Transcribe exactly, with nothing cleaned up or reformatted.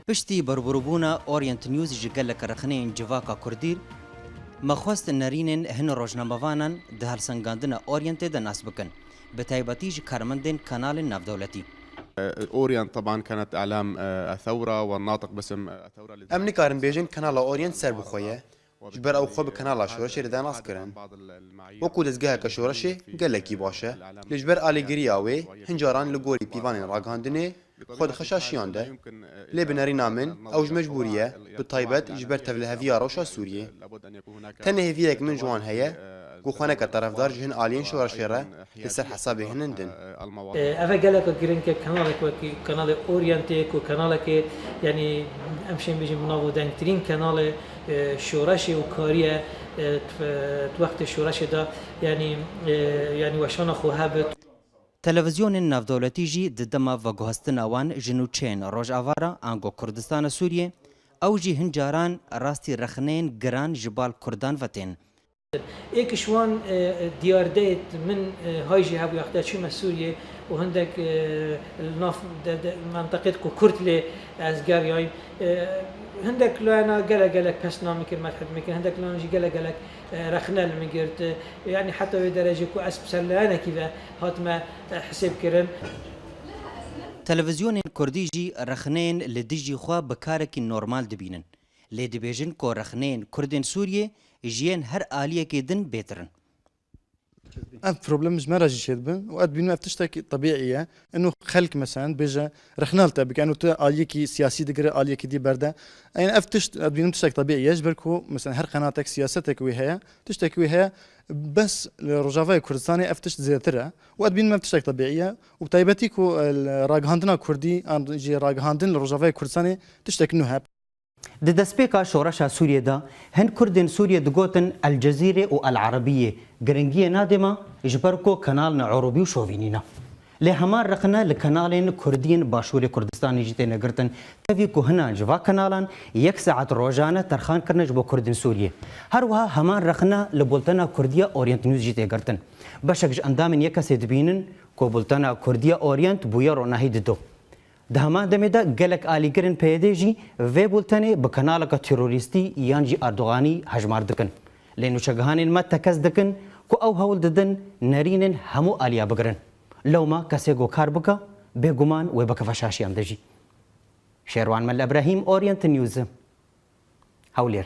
Piştî berwirûbûna Orient News ji gelek rexneyên civaka kurdî, me xwest nerînên hin rojnamevanan di helsengandina Orientê de nas bikin, bi taybetî ji karmendên kanalên navdewletî. Orient, taban, kanat alam, e, e, thewra we natiq bisim, e, thewra li Em nikarin bêjin kanala Orient ser bi xwe ye. Ji ber ew xwe bi kanala şoreşê re de nas kirin. Wekû dezgeheke şoreşê gelekî baş e. Lê ji ber alîgiriya wê hin caran li gorî pîvanên ragihandinê xwe di xeşa şiyan de. Lê bi nerîna min ew ji mecbûrî ye, bi taybet ji ber tevliheviya rewşa Sûriyê. Tenê hêviyek min ji wan heye ku xwe neke terefdar ji hin aliyên şoreşê re li ser hesabê hinin din. Ev e geleka giring e, kanalek wekî kanalê Orientê, ku kanalekê, yanî, em şên bêjin bi nav û dengtirîn kanalê, e, şoreşê û kariye, e, di wextê şoreşê de, yanî, e, yanî weşana xwe hebit. Televizyonên navdewletî jî di dema veguhestina wan ji nûçeyên Rojava re ango Kurdistana Sûriyê, ew jî hin caran rastî rexneyên giran ji bal Kurdan ve tên. Êk ji wan, e, diyardeyê min, e, hay jî hebû wexta çûme Sûriyê û hindek, e, li nav de, de, menteqê ku Kurd lê ez geriyayim. E, hindek layena gelek gelek pesna min kir, medhed min kir, hindek layena jî gelek gelek, e, rexne li min girt. E, yanî heta wê derecê ku ez bi ser layenekî ve hatime, e, hisêb kirin. Televizyonên Kurdî jî rexneyên li dijî xwe bi karekî normal dibînin. Lê dibêjin ku rexneyên Kurdên Sûriyê ji yên her aliyekê din bêtir in. Ev problem ji me re jî çêdibin û ez dibînim ev tiştek tebîî ye. Ino xelk, meselen, bêje rexne li te bike, ino tu aliyekî siyasî digire, aliyekî dî berde. Ên ev tişt, ez dibînim tiştek tebîî ye, ji ber ku, meselen, her qenatek, siyasetek wê heye, tiştek wê heye, bes li Rojavayê Kurdistanê ev tişt zêdetir e. Û ez dibînim ev tiştek tebîî ye. Û bi taybetî ku, e, li ragihandina Kurdî, an jî ragihandin li Rojavayê Kurdistanê tiştek nû he. Di destpêka şoreşa Sûriyê de hin Kurdên Sûriyê digotin El Cezîrê û El Erebiyê giringiyê nadê me, ji ber ku kanalin Urûbî û şovînî ne. Lê heman rexne li kanalên Kurdiyên Başûrê Kurdistanê jî têne girtin, tevî ku hinan ji va kanalan yek saet rojane terxan kirine ji bo Kurdên Sûriyê. Her wiha heman rexne li bultena Kurdiya Orient News jî tê girtin. Beşek ji endamên YKS'ê dibînin ku bultena Kurdiya Orient bûye ronahî dido. Di heman demê de gelek alîgirên PYD'ê jî vê bultenê bi kanaleke terorîstî yan jî Erdoganî hejmar dikin. Lê nûçegihanên me tekez dikin ku ew hewl didin nerînên hemû aliya bigirin. Lewma kesê ku kar bike, bêguman wê bikeve şaşiyan de jî. Şêrwan Mel Ebrahîm, Orient News, Hewlêr.